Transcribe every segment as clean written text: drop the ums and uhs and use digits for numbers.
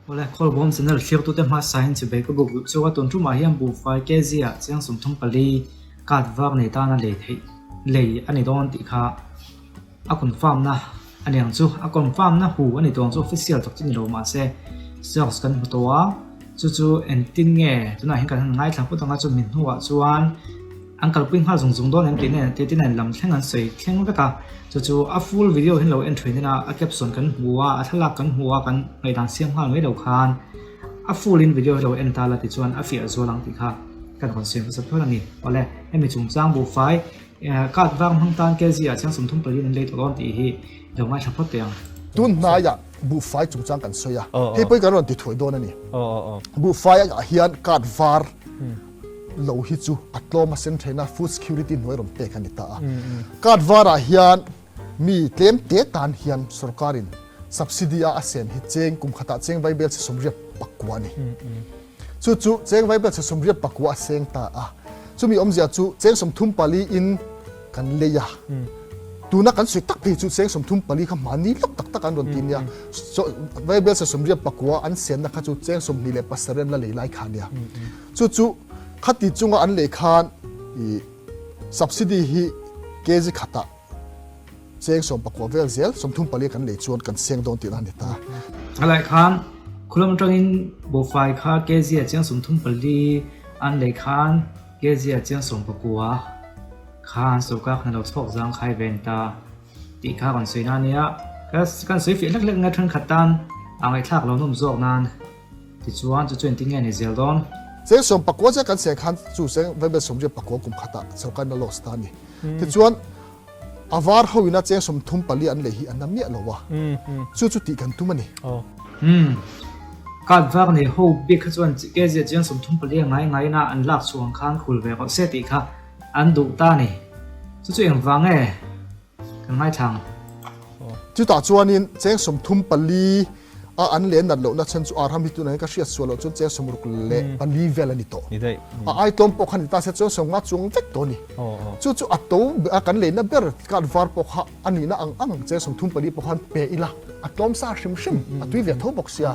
Awle, Khawlbawm channel thliaktute hmasain chibei ka buk duh chu a tun tumah hian buhfai kg ah chiang 34 card var nei tana lei theih lei a ni dawn tih kha a confirm na a ni ang chu. A confirm na hu a ni tawh ang chu official tak chu ni lo mahse source kan hmu tawh a, chu chu engtin nge tunah hian kan han ngaithla phawt ang a chumi hnuah chuan An kalpui nghal zung zung dawn em tih nen te tin an lam thleng an sawi thleng vek a, chu chu a full video hi lo en thin ila a caption kan hmu a, a thlalak kan hmu a kan ngaihdan siam nghal mai lo khan a full in video hi lo en ta la tichuan a fiah zual ang tih kha kan rawn siam hmasa phawt a ni. Awle, hemi chungchang buhfai card vang hmang tan kg ah chiang 34 an lei tawh dawn tih hi lo ngaithla phawt teh ang. Tun hnaiah buhfai chungchang kan sawi a, hei pawhin kan rawn ti thuai dawn a ni. Buhfai ah hian card var lo hi chu a tlawm a sen theihna food security hnuai rawn pek a ni ta a. Card varah hian mi tlem te tan hian sorkarin subsidy a a sen hi cheng kum khatah cheng vaibel chhe 84 a ni. Chu chu cheng vaibel chhe 84 a seng ta a. Chumi awmzia chu cheng 34 in kan lei a. Tuna kan sawi tak phei chu cheng 34 kha mahni lawk tak tak an rawn ti nia. Vaibel chhe 89 an senna kha chu cheng 27 an la lei lai kha nia. Chu chu khati chunga an lei khan i subsidy hi kg khatah cheng 19 vel zel 34 kan lei chuan kan seng dawn tihna a ni ta. A laih khan khulam atangin buhfai kha kg ah cheng 34 an lei khan kg ah cheng 19 khan sorkar khan a lo chhawk zang khai ve a ni ta tih kha kan sawi na a nia. Kan sawi fiah hlek hlek nge thenkhat tan a ngaihthlak lo nawm zawk nan. Tichuan, chu chu engtin nge ni zel dawn? Cheng 19 chiah kan seng khan chu cheng vaibel 84 kum khatah sorkar in a loss ta a ni. Tichuan, a var ho ina cheng 34 an lei hi an na miah lo a, chu chu tih kan tum a ni. Umm. Card var nei ho bik kha chuan kzia cheng 34 a ngai ngai ina an lak chhuah ang khan khul ve rawh se tih kha an duh ta a ni. Chu chu engvang nge kan ngaithla ang? Chutah chuanin cheng 34 A an leh nat lohna chhan chu Arham hi tunah hian ka hriat sual loh chuan cheng 64 vel a ni tawh. A ai tlawm pawh kha ni ta se chuan 50 chuang vek tawh a ni. Chu chu a to a kan leina ber card var pawh kha a nihna ang ang cheng 34 pawh khan pe ila a tlawm sa hrim hrim a tui ve tho bawk sia.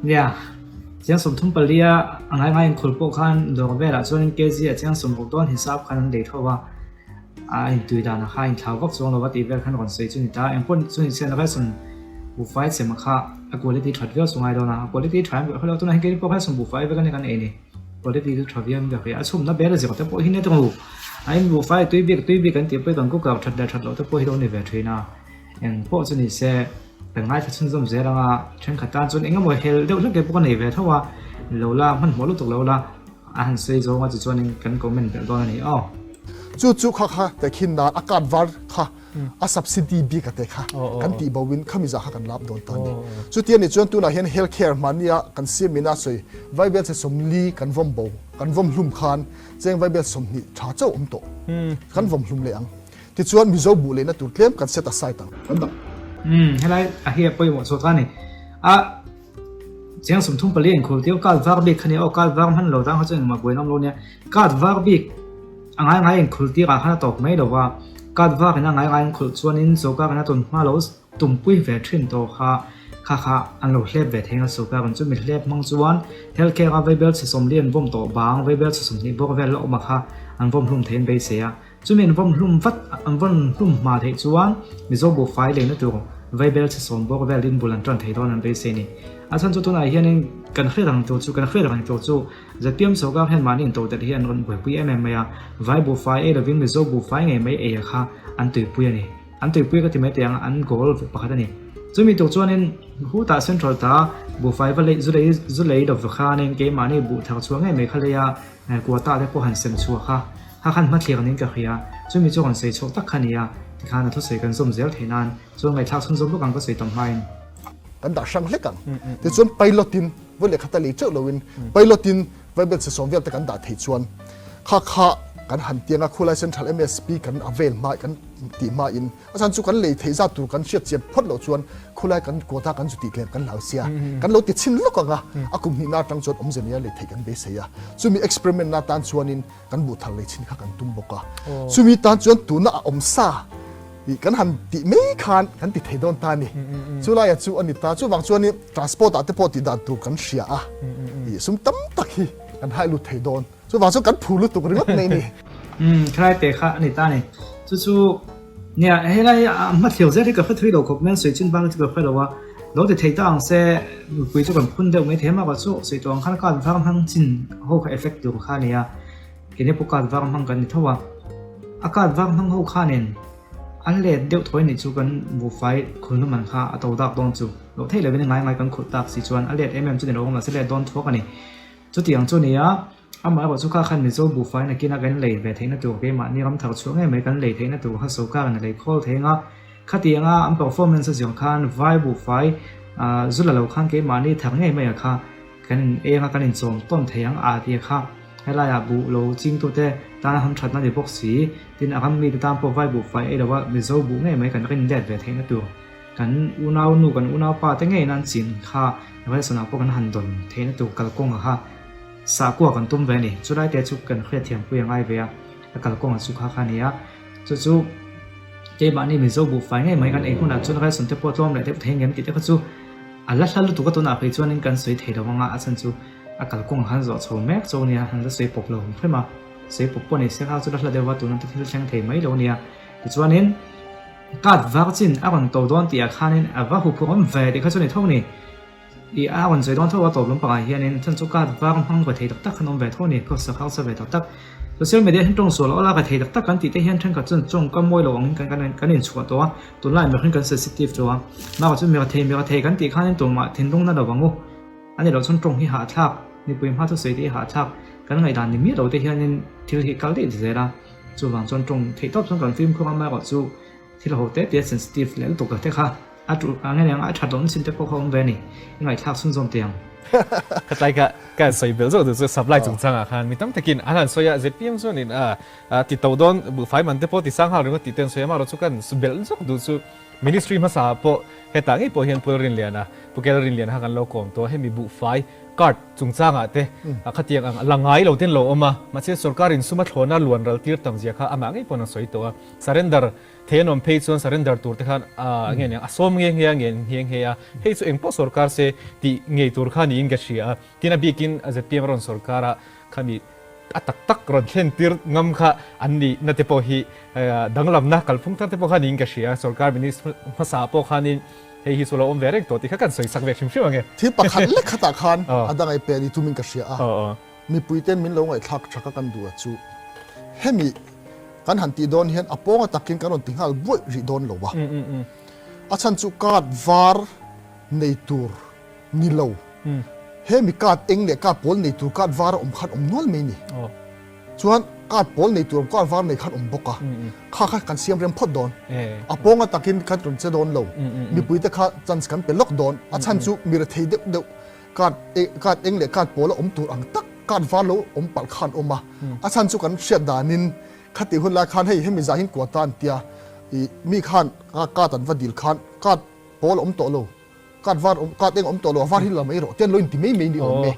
Nia, cheng 34 a a ngai ngai inkhul pawh khan dawr velah chuanin kg ah cheng 60 dawn hisap khan an lei tho a. A intui dan a kha a inthlau vak chuang lo va tih vel khan rawn sawi chu ni ta. Engpawh chu ni se Nelson buhfai chem a kha a quality that viau chu ngai dawn a, a quality tha em kha lo tunah hian keini pawh khan sum buhfai vek a ni kan ei ni. Quality chu tha viau in ka hria. A chhumna bel a zir te pawh hi nia tawng u. A in buhfai tui bik tui bik kan tih pawh hi kan cooker that leh that loh te pawh hi lo ni ve thin a. Engpawh chu ni se kan ngaithla chhunzawm zel ang a, thenkhat tan chuan eng emaw hel deuh hlek te pawh ka nei ve tho a, lo la hmanhmawh lutuk lo la. A han sawi zawng a tichuanin kan comment belh dawn a ni aw. Chu chu kha kha tehkhin nan a card var kha a subsidy bik a te kha kan tih bo in khami zah kha kan lap dawn ta a ni. Chuti a nih chuan tunah hian health care mahnia kan siam in a sawi vaibel chhe 40 kan vawm bo kan vawm hlum khan cheng vaibel 20 tha chauh awm tawh kan vawm hlum leh ang. Tichuan Mizo buh lehna tur tlem kan set aside ang. Kan dah. Umm helai a hi a pawimawh chhuak a ni. A. Chiang 34 inkhul tir card var bik kha nia aw card var hman lo tang kha chu engmah buaina awm lo nia card var bik a ngai ngai inkhul tir ah khan a tawp mai lo va card var in a ngai ngai inkhulh chuanin sawrkar in a tawn hma lo tumpui ve thin tawh kha kha kha an lo hlep ve thei ang a sawrkar in chu mi hlep hmang chuan health care a vaibel chhe 40 an vawm tawh bang vaibel chhe 20 bawk vel la awm a kha an vawm hlum thei an beisei a. Chumi an vawm hlum vat an vawm hlum hma theih chuan Mizo buhfai leina tur vaibel chhe sawm bawk vel in bul an tan thei dawn an beisei ni. A chhan chu tunah hianin kan hriat ang tur chu kan hriat reng tur chu ZPM sawrkar hian mahni intodelh hi an rawn buaipui em em mai a, vai buhfai ei lovin Mizo buhfai ngei mai ei a kha an tuipui a ni. An tuipui ka ti mai teh ang an goal pakhat a ni. Chumi tur chuanin hutah central ta buhfai va lei zu lei zu lei lova khanin keimahni buh thar chhuah ngei mai kha lei a quota te pawh han sem chhuah kha Kha khan hmathlir niin ka hria, chumi chu rawn sawi chhuak tak kha nia, tikhan a thusawi kan zawm zel theih nan chuan ngaihthlak chhun zawm bawk ang ka sawi tam hmain. Kan dah hrang hlek ang. Tichuan pilot in vawi leh khata lei teuh loin pilot in vaibel chhe sawm vel te kan dah theih chuan kha kha kan han tiang a khulai central MSP kan avail hma kan tih hma in A chhan chu kan lei theih zat tur kan hriat chian phawt loh chuan khulai kan quota kan zu tih tlem kan hlau sia. Kan lo ti chhin lawk ang a, a kum hnihna atang chuan awmze nia lei theih kan beisei a. Chumi experiment na tan chuanin kan buh thar lei chhin kha kan tum bawk a. Chumi tan chuan tuna a awm sa. I kan han tih mai khan kan ti thei dawn ta a ni. Chulaia chu a ni ta. Chuvang chuanin transport ah te pawh tih dan tur kan hria a, i sum tam tak hi kan hai lut thei dawn. Chuvang chuan kan phu lutuk ringawt mai a ni. Umm khelai te kha a ni ta a ni. Chu chu nia helai a hmathlir zel hi ka hre thui lo khawp mai a, sawi chin vang hi chu ka hre lo a. Lo ti thei ta ang se mipui chu kan phun deuh mai thei a, mahka chu sawi tawh ang khan card var hmang chin ho kha effect tur kha a ni a. Kei pawh card var hmang kan ni tho a, a card var hmang ho khanin an let deuh thawi nih chu kan buhfai khulna man kha a to dak dawn chu loh theih lovin ngai ngai kan khulh tak si chuan a let em em chu ni lo mahse let dawn thuak a ni. Chutiang chu nia amaherawh chu kha khan Mizo buhfai nakina kan lei ve theihna tur keimahni ram thar chhuah ngei mai kan lei theihna tur kha sawrkarin a lei khawl thei anga khatianga an performance a ziang khan vai buhfai zu la lo khan keimahni thar ngei mai a kha Kan in eng a kan in chawm tawn thei ang a tih kha helaiah buh lo chingtute tana hamthatna ni bawk si. Tin a ram mite tan pawh vai buh fai ei lova Mizo buh ngei mai kan rin let ve theihna tur kan unau nu kan unau pa te ngeiin an chin kha Nelson-ah pawh kan han dawn theihna tur kalkawnga kha sahkua kan tum ve a ni. Chulai te chu kan hriatthiampui a ngai ve a, a kalkawnga chu kha kha a ni a. Chu chu keimahni Mizo buh fai ngei mai kan ei hunah chuan Nelson te pawh tlawm leh deuh thei ngem tih te kha chu A la hla lutuk a tunah phei chuanin kan sawi thei lo anga a chhan chu a kalkawng han zawh chho mek chu ania han la sawi pawp lo ang hrim a, sawi pawp pawh ni se kha chu la hla deuh a tuna te thil thleng thei mai lo ania. Tichuanin card var chin a rawn to dawn tih ah khanin a va huphurh awm ve tih kha chu ni tho ni. I a rawn sawi dawn tho a tawp lampangah hianin chhan chu card var hmang ve thei tak tak khan awm ve tho ni, khawsak harsa ve tak tak. Social media hian tawng sual awl a ka thei tak tak kan tih te hian thenkhat chuan tawngka mawi lo angin kan kan kan inchhuah tawh a, tunlai mihring kan sensitive tawh a, bakah chuan mira thei mira thei kan tih khanin tumah thinlung na lo ang u a ni loh chuan tawng hi hahthlak mipui hma thusawi te hi hahthlak kan ngaihdan ni miah lo te hianin thil hi kal daih zel a, chuvang chuan tawng theih tawp chuan kan fimkhur a amaherawh chu thil ho te te sensitive leh lutuk te kha. A ṭul ang eng a ṭhat loh chin te pawh kha awm ve a ni. I ngaihthlak chhunzawm teh ang. Khatlai kha ka sawi belh zawk duh chu supply chungchangah khan mi tam takin an han sawi a, zpm chuanin a ti to dawn buhfai man te pawh ti sang nghal ringawt tih te an sawi a, amaherawhchu kan belh zawk duh chu ministry hmasa ah pawh hetah ngei pawh hian Pu Lalrinliana, Pu Kel Rinliana kha kan lo kawm tawh a, hemi buhfai card chungchangah te khatiang ang la ngai lo ten lo awm a, mahse sorkarin suma thlawna luan ral tir tam zia kha amah ngei pawhin a sawi tawh a, surrender Thei an awm phei chuan surrender tur te khan a nge aniang a sawm nge nge a ngen nghe nghe a, hei chu engpawh sorkar se tih ngei tur kha niin ka hria a, tin a bikin zpm rawn sorkar a khami a tak tak rawn thlen tir ngam kha an nih na te pawh hi danglamna kalphung thar te pawh kha niin ka hria a, sorkar minister hmasa pawh khanin hei hi chu lo awm ve reng tawh tih kha kan sawi sak ve hrim hrim ang e. Thil pakhat lek khatah khan a dang ei pe ni tumin ka hria a, mipui ten min lo ngaihthlak tha ka kan duh a chu hemi Kan han tih dawn hian a pawnga takin kan rawn ti nghal buaih rih dawn lo a. A chhan chu card var nei tur ni lo. Hemi card eng leh card pawl nei tur card var a awm khan awm nual mai ni. Chuan card pawl nei tur card var nei khan awm bawk a. Kha kha kan siam rem phawt dawn. A pawnga takin kan rawn che dawn lo. Mipui te kha chance kan pe lawk dawn. A chhan chu mi rethei deuh deuh card card eng leh card pawl a awm tur ang tak card var lo awm palh khan awm a, a chhan chu kan hriat danin khati hun lai khan hei hemi zah hin quota an tia ih mi khan card an va dil khan card pawl a awm tawh lo card var awm card eng a awm tawh lo a var hi la mai rawh te an lo inti mai mai ni awm e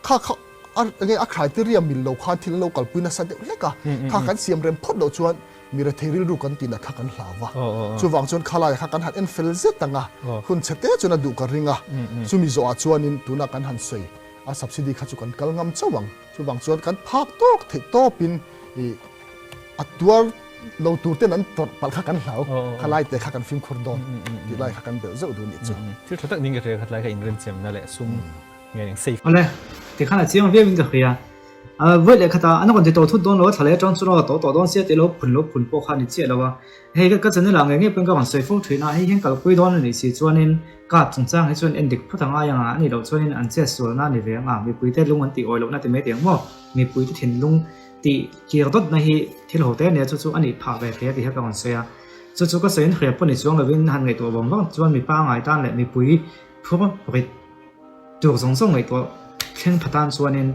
kha kha a enge a criteria mil lo khan thil an lo kalpui nasa deuh hlek a kha kan siam rem phawt loh chuan Mi rethei rilru kan tihna kha kan hlau va, chuvang chuan khalaiah kha kan han en fel zet ang a, hun chhe te chuan a duh ka ring a, chumi zawhah chuanin tuna kan han sawi a subsidy kha chu kan kal ngam chauh ang, chuvang chuan kan phak tawk theih tawpin ih a tuar lo tur ten an tawrh palh kha kan hlau, khalai te kha kan fimkhur dawn tih lai kha kan belh zeuh duh nih chu. Thil tha tak ning ka hria khatlai kha inremchemna leh sum nge eng safe. Awle, tikhan a chiang viau in ka hria. Vawi leh khatah an rawn ti tawh thut dawn lo a, thla leh atang chuan a tawh tawh dawn sia tih lo phun lo phun pawh kha a ni chiah lo a. Hei ka channel ah ngei ngei pawhin ka rawn sawi fo thin a, hei hian kalpui dawn a nih si chuanin card chungchang hi chuan en dik phawt a ngai ang a, a nih loh chuanin an chet sualna a ni ve ang a, mipuite lung an tih awih lohna ti mai tih ang maw? Mipuite thinlung tih kir dawtna hi thil ho te a nia chu chu a nih phah ve thei a tih kha ka rawn sawi a. Chu chu ka sawiin hriat pawh ni chuang lovin han ngaihtuah vang vang chuan mipa ngai tan leh mipui phur rit Tur zawng zawng ngaihtuah thleng pha tan chuanin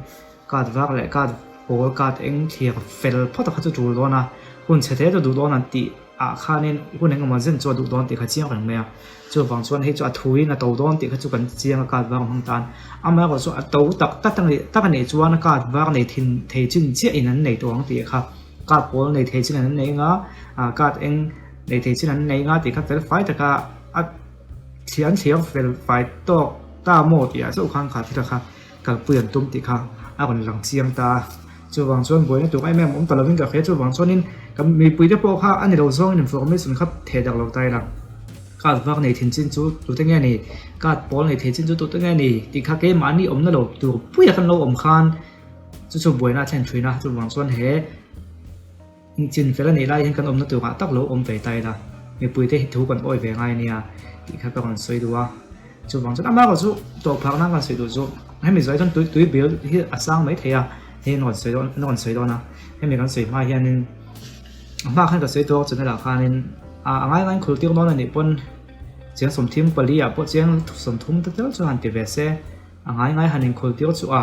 card var leh card pawl, card eng thlir fel phawt a kha chu tul dawn a, hun chhe te chu duh dawn an tih ah khanin hun eng emaw zen chu a duh dawn tih kha chiang reng mai a. Chuvang chuan hei chu a thuin a to dawn tih kha chu kan chiang a card var hmang tan. Amaherawhchu chu a to tak tak tak a nih chuan card var nei thin thei chin chiah in an nei tawh ang tih kha card pawl nei thei chin an nei anga card eng. Nei thei chin an nei nga tih kha fel fai taka a thlian thliam fel fai tawk ta maw tih ah chauh khan kha thil kha kalpui an tum tih kha a rawn lang chiang ta a. Chuvang chuan buaina tur em em awm ta lovin ka hria chuvang chuanin kan mipui te pawh kha a ni lo zawngin information kha theh dak lo ta ila card vak nei thin chin chu tute nge ni card pawl nei thei chin chu tute nge ni tih kha keimahni awmna lo tur puia kan lo awm khan chu chu buaina a thlen thin a chuvang chuan he Chin fel a nih lai hian kan awmna turah tak lo awm ve ta ila, mipuite hi thu kan awi ve ngai ania tih kha ka rawn sawi duh a. Chuvang chuan amah erawh chu tawhphak nan kan sawi duh chu hemi zawh hi chuan tui tui bil hi a sang mai thei a, hei an rawn sawi dawn an rawn sawi dawn a, hemi kan sawi hma hianin a hma khan ka sawi tawk channel ah khanin a ngai ngaiin khul tir dawn a nih pawn chiang sawmthim pali ah pawh chiang 30 te tel chu han ti ve se. A ngai ngai han inkhul tir chu a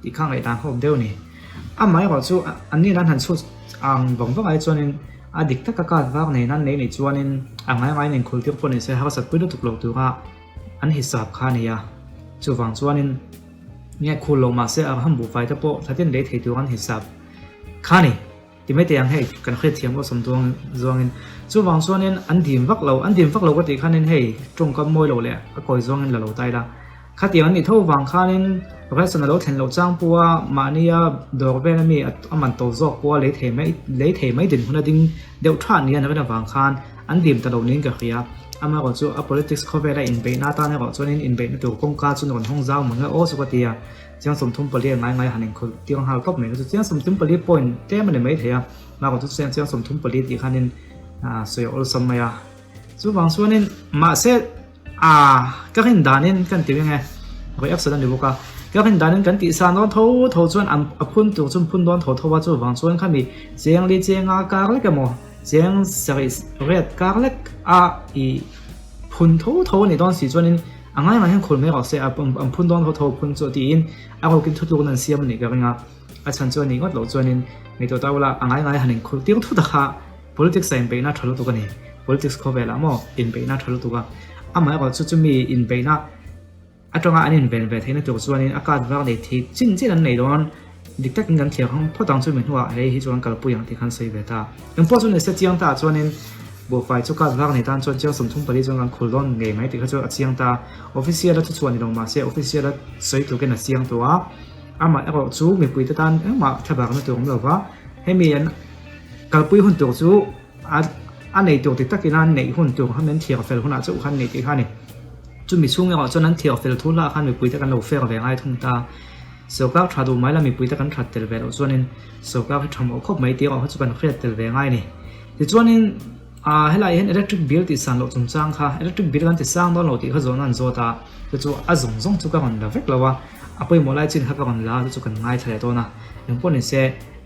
tih kha ngaihdan kha awm deuh a ni. Amaherawh chu an nih nan han chhut ang vang vang ai chuanin a dik taka card vak nei nan nei nih chuanin a ngai ngai an inkhul tir pawh ni se harsat pui lutuk lo tura an hisap kha a ni a. Chuvang chuanin nge khul lo mahse a ham buhfai te pawh thlatin lei thei tur an hisap kha a ni. Ti mai teh ang hei kan hriatthiam aw sawm duang zuangin chuvang chuanin an dim vak lo an dim vak lo ka tih khanin hei tawngkam mawi lo leh a kawi zawngin la lo tai la khatiang an nih tho vang khanin ration a lo thlen loh chang pawha mahnia dawr vel ami a man to zawk pawha lei thei mai lei thei mai dinhmun a ding deuh tha nia an rin avang khan an dim ta lo niin ka hria amaherawh chu a politics khawvela inbeihna atan erawh chuanin inbeihna tur kawngka chu rawn hawng zau mang e aw chu ka ti a. Chiang 34 a ngai ngai han inkhawlh tir nghal tawp mai kha chu chiang 34 point tlem a ni mai thei a, mahrawh chu chiang chiang 34 tih khanin sawi a awlsam mai a. Chuvang chuanin mahse a ka rin danin kan ti reng e, reaction a ni bawk a, ka rin danin kan tih san dawn tho tho chuan an a phun tur chu an phun dawn tho tho a, chuvang chuan khami cheng li chenga kar lek emaw cheng sarih riat kar lek a ih phun tho tho a nih dawn si chuanin A ngai ngai hian khul mai rawh se, an phun dawn tho tho phun chu tiin a rokin thutlukna an siam a nih ka ring a, a chhan chu a nih ngawt loh chuanin ngaihtuah ta ula a ngai ngai han inkhulh tir thut a kha politics ah inbeihna tha lutuk a ni, politics khawvelah maw inbeihna tha lutuk a, amaherawh chu chumi inbeihna atanga an inven ve theihna tur chuanin a card var nei thei chin chin an nei dawn. Dik takin kan thliar hang phawt ang chu mi hnuah hei hi chuan kalpui ang tih khan sawi ve ta. Engpawh chu nise chiang ta ah chuanin buhfai chu card vak nei tan chuan chiang 34 chuan kan khul dawn ngei mai tih kha chu a chiang ta. Official a thuchhuah ni lo mahse official a sawi tlukin a chiang tawh a. Amah erawh chu mipuite tan engmah thlabakna tur awm lo va, hemi an kalpui hun tur chu a a nei tur dik takin a neih hun tur kha an thliar fel hunah chauh khan nei tih kha a ni. Chumi chhung erawh chuan an thliar fel thu hlah khan mipuite kan lo fer ve ngai thung ta. Sawrkar tha duh mai la mipuite kan that tel ve loh chuanin sawrkar hi tha mawh khawp mai tih erawh kha chu kan hriat tel ve ngai a ni. Tichuanin ah helai hian electric bill tih san loh chungchang kha electric bill kan ti sang dawn lo tih kha zawhna an zawt a, chu chu a zawng zawng chu ka rawn la vek lo a, a pawimawh lai chin kha ka rawn la a chu chu kan ngaithla leh dawn a. Engpawh ni se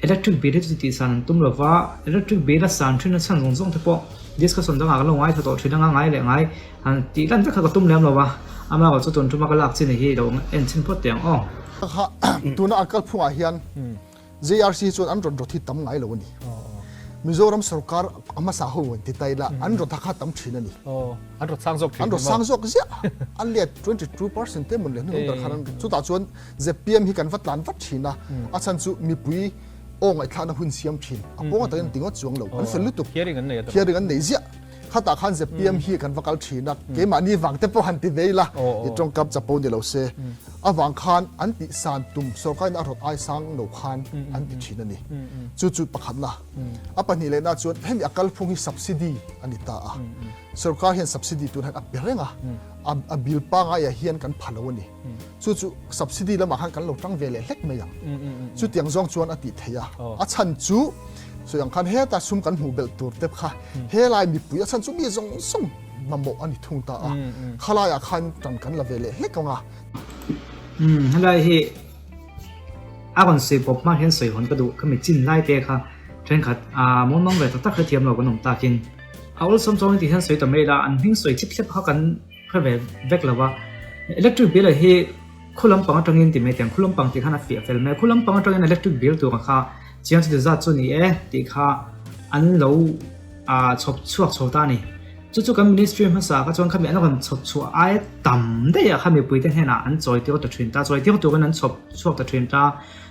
electric bill hi chu tih san an tum lo va, electric bill a san thin a chhan zawng zawng te pawh discussion dangah kan lo ngaithla tawh thin anga ngai leh ngai Han tih lan vek kha ka tum lem lo a, amaherawh chu tun tuma ka lak chin hi lo en chhin phawt teh ang aw. Kha tuna a kalphungah hian JRC hi chuan an rawn rawt hi tam ngai lo a ni. Mizoram sorkar a hmasa ho an ti ta ila an rawt a kha tam thin a ni. An rawt sang zawk thin. An rawt sang zawk ziah. An let 22% te mawn leh hnung ber khan chutah chuan ZPM hi kan va tlan vat thin a, a chhan chu mipui aw ngaihthlakna hun siam thin. A pawng atakin an ti ngawt chuang lo. An fel lutuk. Hearing an nei a. Hearing an nei ziah. Khatah khan ZPM hi kan va kal thin a, keimahni vang te pawh han ti ve ila, i tawngkam chapo ni lo se, a vang khan an tih san tum sorkarin a rawt ai sang lo khan an ti thin a ni. Chu chu pakhatna. A pahnih lehna chuan hemi a kalphung hi subsidy a ni ta a, sorkar hian subsidy tun hian a pe reng a, a bill pangaiah hian kan pha lo a ni. Chu chu subsidy lamah khan kan lo tang ve leh hlek mai ang. Chutiang zawng chuan a tih theih a. A chhan chu sawi ang khan heta sum kan hmuh belh tur te kha helai mipui a chhan chu mi zawng zawng mamawh a ni thung ta a. Khalaiah khan tan kan la ve leh hlek ang a. Umm helai hi a rawn sawi pawp hma hian sawi hawn ka duh ka mi chin lai te kha thenkhat a mawlmang ve tak tak hrethiam lo kan awm takin a awlsam chuangin tih hian sawi ta mai ila an hming sawi chip thlep kha kan Hre ve vek lo a, electric bill hi khu lampang atangin ti mai teh ang, khu lampang tih khan a fiah fel mai a, khu lampang atangin electric bill tur kha chiang chuti zat chu ni e tih kha an lo chhawp chhuak chho ta a ni. Chu chu kan Ministry hmasa kha chuan khami an rawn chhawp chhuah aia tam daih ah kha mipuite hnenah an chawi tir ta thin ta, chawi tir turin an chhawp chhuak ta thin ta.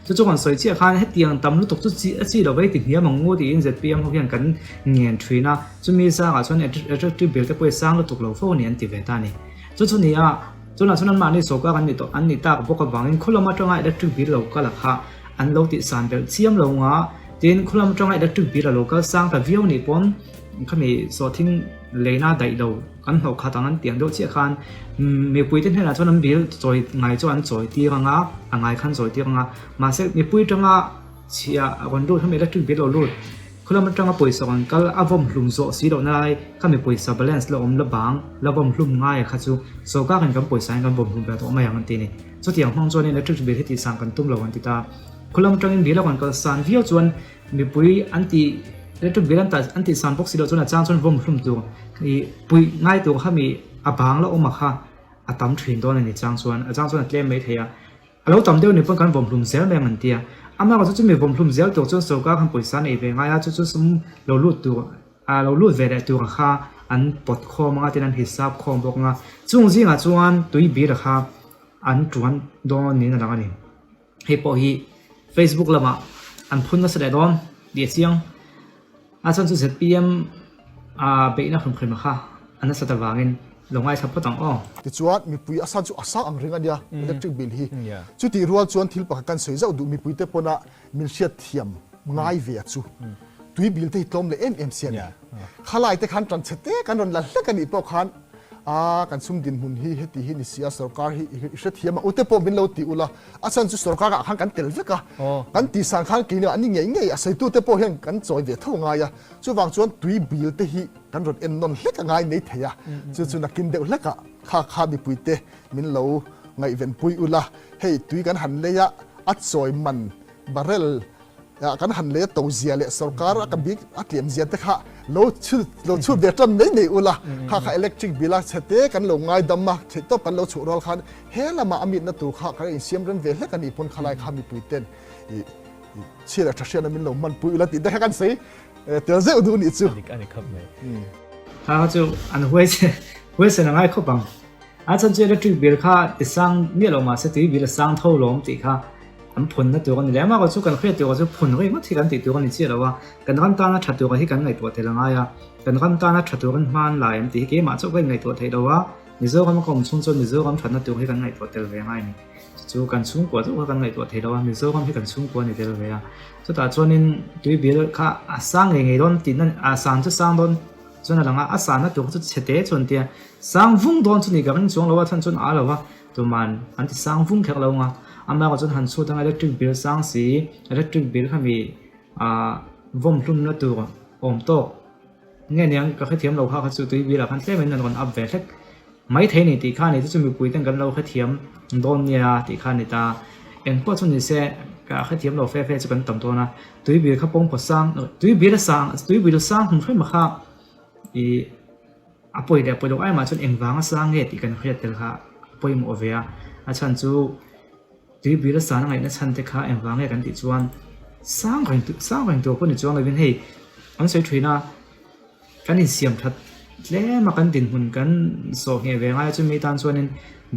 Chu chu rawn sawi chiah khan hetiang tam lutuk chu chi a chi lo vei ti hniam ang u tiin zpm ho hian kan ngen thin a, chumi zangah chuan electric bill te pawh hi sang lutuk lo fo a ni an ti ve ta a ni. Chu chu nia, tunah chuan anmahni sawrkar an ni tawh an nih tak bawk avangin khaw lam atanga electric bill lo kal a kha an lo tih san belh chiam lo nga, tin khaw lam atanga electric bill a lo kal sang ta viau nih pawn khami sawhthing leina daih lo kan hnawh khat ang an tiang deuh chiah khan mipuite hnenah chuan an bill chawi ngai chu an chawi tir ang a, a ngai khan chawi tir ang a, mahse mipui atanga chhia a rawn lut khami electric bill lo lut khaw lam atanga pawisa rawn kal a vawm hlum zawh si lohna lai khami pawisa balance la awm la bang la vawm hlum ngai a kha chu sawrkar in kan pawisa in kan vawm hlum ve tawh mai ang an ti a ni. Chutiang hmang chuan electric bill hi tihsan kan tum lo an ti ta. Khaw lam atangin bill a rawn kal san viau chuan Mipui an tih electric bill an an tih san bawk si loh chuan a chang chuan vawm hlum tur ih puih ngai tur kha mi a bang la awm a kha a tam thin dawn a ni chang chuan a chang chuan a tlem mai thei a a lo tam deuh ni pawn kan vawm hlum zel mai ang an ti a amaherawh chu chumi vawm hlum zel tur chuan sorkar khan pawisa nei ve ngai a chu chu sum lo lut tur a lo lut ve leh tur kha an pawt khawm anga tin an hisap khawm bawk anga chung zingah chuan tui bil kha an tuan dawn niin a lang a ni. Hei pawh hi Facebook lamah an phun nasa leh dawn tih a chiang. A chhan chu zpm a beihna hrim hrim kha a nasat avangin lo ngaithla phawt ang aw. Tichuan mipui a san chu a sang ang reng a nia electric bill hi. Chutih rual chuan thil pakhat kan sawi zauh duh mipuite pawna min hriat thiam ngai ve a chu tui bill te hi tlawm leh em em si a ni. Khalai te khan tan chhe te kan rawn la hlek a nih pawh khan a kan sum dinhmun hi heti hi ni si a sorkar hi i hrethiam a ute pawh min lo ti ula a chhan chu sorkar ah khan kan tel vek a kan tih san khan keini an ni ngei ngei a sawitu te pawh hian kan chawi ve tho ngai a chuvang chuan tui bil te hi kan rawn en nawn hlek a ngai nei thei a chu chu nakin deuh hlek ah kha kha mipui te min lo ngaihven pui ula hei tui kan han lei a a chawi man barrel kan han lei a to zia leh sorkar a ka bik a tlem zia te kha lo chhut lo chhut ve tan mai nei ula kha kha electric bill a chhe te kan lo ngai dam a theih tawp kan lo chhuh rual khan he lama a mitna tur kha kan insiam rem ve hlek a nih pawn khalai kha mipui ten i chhia leh tha hriatna min lo hman pui ula tih te kha kan sawi tel zeuh duh nih chu. A dik khawp mai. Kha kha chu an huai huai sen a ngai khawp ang. A chhan chu electric bill kha ti sang miah lo mahse tui bill a sang tho lawm tih kha an phunna tur a ni leh. Amaherawhchu chu kan hriat tur chu phun ringawt hi kan tih tur a ni chiah lo a, kan ram tana tha tur hi kan ngaihtuah tel a ngai a, kan ram tana tha turin hma an lai an tih hi keimah chauh ka inngaihtuah theih lo a, Mizoram a ka awm chhung chuan Mizoram thatna tur hi kan ngaihtuah tel ve ngai a ni. Chu chu kan chhungkua chauh kha kan ngaihtuah thei lo a, Mizoram hi kan chhungkua a ni tel ve a. Chutah chuanin tui bill kha a sang ngei ngei dawn tihna a sang chu sang dawn chuan a lang a, a sanna tur kha chu chhe te chuan tia sang vung dawn chu ni ka ring chuang lo a, chhan chuan a lo va. Tuman an ti sang vung kher lo anga, amah chuan han chhut anga electric bill sang si, electric bill kha mi ah vawm hlumna tur awm tawk nge niang ka hrethiam lo kha kha chu tui bill ah khan tlem in an rawn up ve hlek mai thei ni tih kha ni chu chu mipui ten kan lo hrethiam dawn nia tih kha ni ta, engpawh chu ni se ka hrethiam lo fe fe chu kan tam dawn a, tui bill kha pawngpaw sang tui bill a sang tui bill sang hmun hrim kha ih. A pawi leh pawi loh aimah chuan engvanga sang nge tih kan hriat tel kha a pawimawh ve a, a chhan chu tui bil a san a ngaihna chhan te kha engvang nge kan tih chuan sang reng sang reng tur pawh ni chuang lovin hei an sawi thin a, kan insiam that tlem a kan dinhmun kan sawh ngheh ve ngai a chumi tan chuanin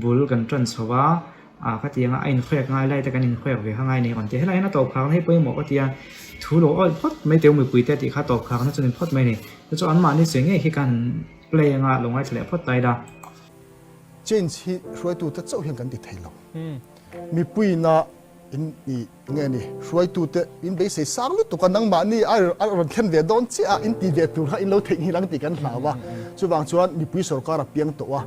bul kan tan chho a, ah ka ti anga a inhriat ngai lai te kan inhriat ve kha ngai a ni rawn ti a, helai hian a tawp khakna hi pawimawh ka ti a, thu lo awih phawt mai teu mipui te tih kha tawp khakna chu ni phawt mai a ni. Chu chu anmahni sawi ngei khi kan play anga lo ngaithla leh phawt ta ila. Change hi hruaitute chauh hian kan ti thei lo. Mipuiina in i nge ni hruaitute in beisei sang lutuk a, nangmahni a rawn thlen ve dawn chiah a, in ti ve tur kha in lo theihnghilh ang tih kan hlau a. Chuvang chuan mipui sorkar a piang tawh a,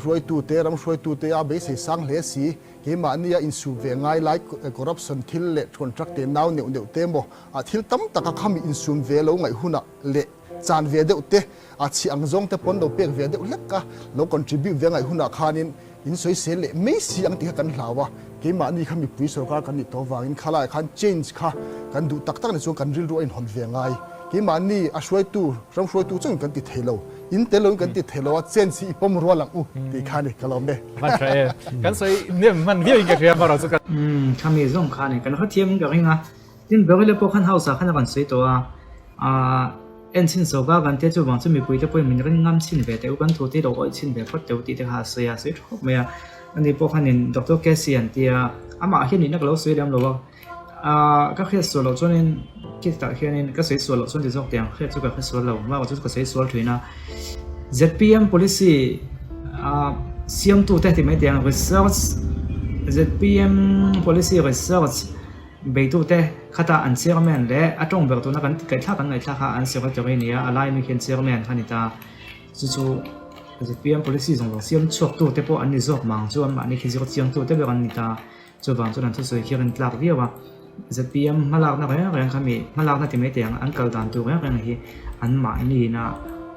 hruaitute, ram hruaitute a beisei sang hle si, keimahnia insum ve ngai lai corruption thil leh contract te nau neuh neuh te maw a thil tam taka khami insum ve lo ngaih hunah leh chan ve deuh te, a chhi ang zawng te pawn lo pek ve deuh hlek a, lo contribute ve ngaih hunah khanin in sawisel leh mai si ang tih kha kan hlau a, keimahni kha mipui sorkar kan nih tawh avangin khalaiah khan change kha kan duh tak tak ni chuan kan rilru a inhawn ve ngai. Keimahni a hruaitu, ram hruaitu chauhin kan ti thei lo, in tel loin kan ti thei lo a, change hi i pawm rual ang u tih kha a ni, ka lawm e. Hman tha e, kan sawi nem hman viau in ka hria marawh chu ka. Umm, khami zawng kha a ni, kan hrethiam in ka ring a. Tin, Beryl-a pawh khan house ah khan a rawn sawi tawh a, aah. En chhin sawka kan tia chuvang chu mipuite pawhin min ring ngam chhin ve teh u, kan thu te lo awih chhin ve phawt teh u tih te kha a sawi a, a sawi tha khawp mai a. Ani pawh khanin Doctor Casey an tia, amah hian nihna ka lo sawi lem lo a, aah ka hriat sual loh chuanin khitah hianin ka sawi sual loh chuan ti zawk teh ang, hriat chu ka hre sual lo, bakah chu ka sawi sual thin a. Zpm policy aah siamtute ti mai teh ang research zpm policy research Beitute khata an chairman leh a tawng ber tuna kan ngaihthlak kan ngaihthlak kha an secretary a ni a, a laimi khian chairman kha a ni ta. Chu chu zpm policy zawng zawng siam chhuaktute pawh an ni zawk mang chu anmahni khi zir chiangtute ber an ni ta. Chuvang chuan an thusawi khi a rin tlak viau a. Zpm hmalakna reng reng kha mi hmalakna ti mai teh ang an kal dan tur reng reng hi anmahniina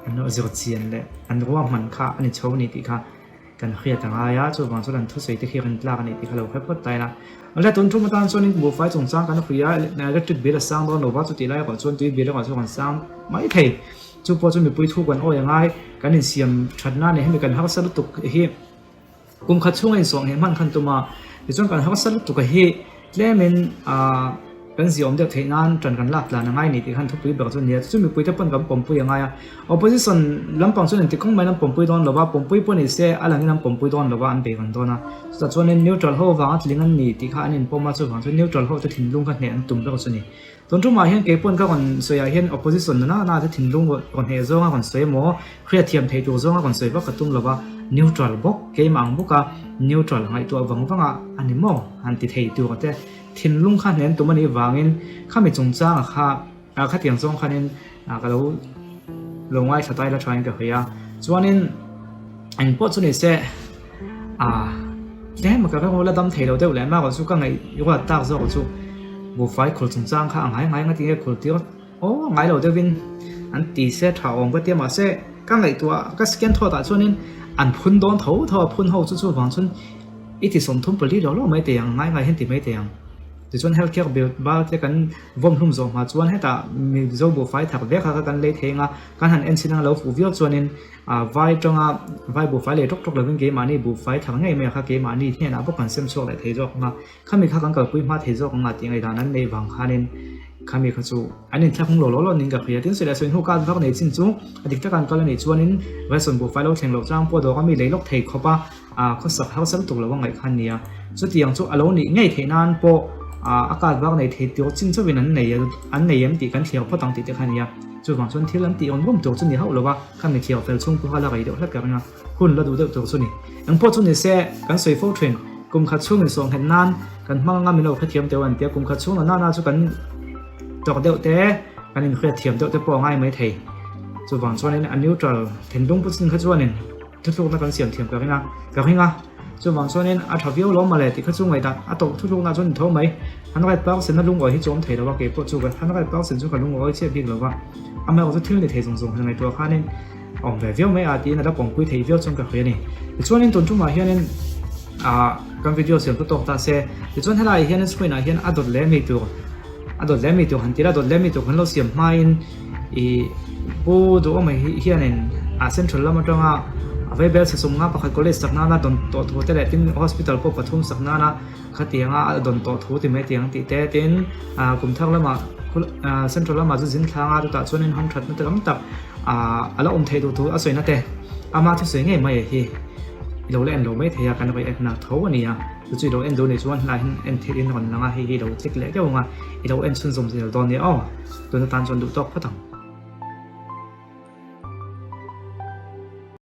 an zir chian leh an ruahman kha a ni chho a ni tih kha Kan hriat a ngai a, chuvang chuan an thusawi te khi rin tlak a nih tih kha lo hre phawt ta ila. Awle tun tum atan chuanin buhfai chungchang kan hui a, electric bill a sang dawn lo va, chutih lai erawh chuan tui bill erawh chu kan sang mai thei. Chu pawh chu mipui thu kan awi a ngai, kan insiam thatna a ni. Hemi kan harsa lutuk hi kum khat chhunga insawh ngheh hman khan tum a, tichuan kan harsa lutuk a hi Tlemin kan ziaawm deuh theih nan ṭan kan lak tlan a ngai ni tih khan thupui ber chu a ni a, chu mipui te pawn kan pawmpui a ngai a. Opposition lampang chuan engti kawng maiin an pawmpui dawn lo va, pawmpui pawh ni se a langin an pawmpui dawn lo va, an bei reng dawn a. Chutah chuanin neutral ho vanga tling an ni tih kha an inpawm a, chuvang chuan neutral ho te thinlung kha hneh an tum ber chu a ni. Tun tumah hian kei pawn ka rawn sawiah hian opposition nana nana te thinlung rawn hneh zawnga rawn sawi emaw, hriatthiam theih tur zawnga rawn sawi vak ka tum lo va, neutral bawk keimah ang bawka neutral ngaihtuah vang vanga a ni maw han ti thei tur te thinlung kha hnen tum a nih vangin khami chungchanga kha khatiang zawng khanin ka lo lo ngaithla ta ila thain ka hria chuanin eng pawh chu ni se ah tlem ka ram la dam thei lo deuh leh mak chu ka ngaih ruat tak zawk chu buhfai khul chungchang kha a ngai ngai nga tinge khul tir aw ngai lo deuhin an ti se tha awm ka tia mahse ka ngaihtuah ka second thought ah chuanin an phun dawn tho tho a phun ho chu chuvang chuan i ti 34 lo lo mai thei ang ngai ngai hian ti mai thei ang. Tichuan health care bill bal te kan vawm hlum zawh hma chuan hetah Mizo buhfai thak vek a kha kan lei thei anga kan han en chin anga lo fuh viau chuanin ah vai tanga vai buhfai lei tawk tawk lovin keimahni buhfai thak ngei mai a kha keimahni hnenah bawk kan sem chhuak leh thei zawk anga khami kha kan kalpui hma thei zawk anga tih ngaihdan an neih vang khanin khami kha chu an inthlak hung lo lo lo niin ka hria. Tin sawi leh sawi hnu ka vak nei chin chu a dik taka an kal anih chuanin ration buhfai lo thleng loh chang pawh dawr a mi lei lawk thei khawp a. A khawsak harsa lutuk lo a ngaih kha a nia. Chutiang chu a lo nih ngei theih nan pawh a card vak nei thei tur chin chauhin an nei an nei em tih kan thliar phawt ang tih te kha a nia. Chuvang chuan thil an tih awm awm tur chu ni hauh lo va, khami thliar fel chhung pawha la rei deuh hlek ka ring a, hun la duh deuh tur chu ni. Eng pawh chu ni se, kan sawi fo thin, kum khat chhung insawhnghet nan kan hmang anga min lo hrethiam teuh an tia, kum khat chhung la nana chu kan tawk deuh te, kan inhriatthiam deuh te pawh a ngai mai thei. Chuvang chuanin a neutral thinlung pu chin kha chuanin. Thuthlukna kan siam thiam ka ring a, ka ring a. Chuvang chuanin a tha viau lo mawle tih kha chu ngaihdan a tawp thuthlukna chuan in tho mai. Han right person a lungawi hi chu awm thei lo a, kei pawh chu han right person chu ka lungawi chiah bik lo va. Amaherawh chu thil ni thei zawng zawng han ngaihtuah khanin a awm ve viau mai a tiin a la pawmpui thei viau chuan ka hria a ni. Tichuanin tun tumah hianin ah kan video siam chu tawk ta se. Tichuan helaiah hianin screen ah hian a dawt leh mi tur a dawt leh mi tur han ti ila, a dawt leh mi tur kan lo siam hmain Ih Pu Duhawma hianin a Central lam atanga a Vaibel sasum nga pakhat college sak nana dawn tawh thu te leh tin hospital pawh pathum sak nana khatianga a dawn tawh thu ti mai tiang tih te tin ah kum thar lamah Central lamah chu zin thlanga chutah chuanin hamthatna te tam tak ah a la awm theih duh thu a sawina te ama thusawi ngei mai hi i lo la en lo mai thei a kan rawi en na tho a ni a chu chu i lo en duh nih chuan helai hian en theih in a rawn lang a hei hi i lo click leh deuh ang a i lo en chhunzawm zel dawn nia aw. Tuna tan chuan duh tawk phawt ang.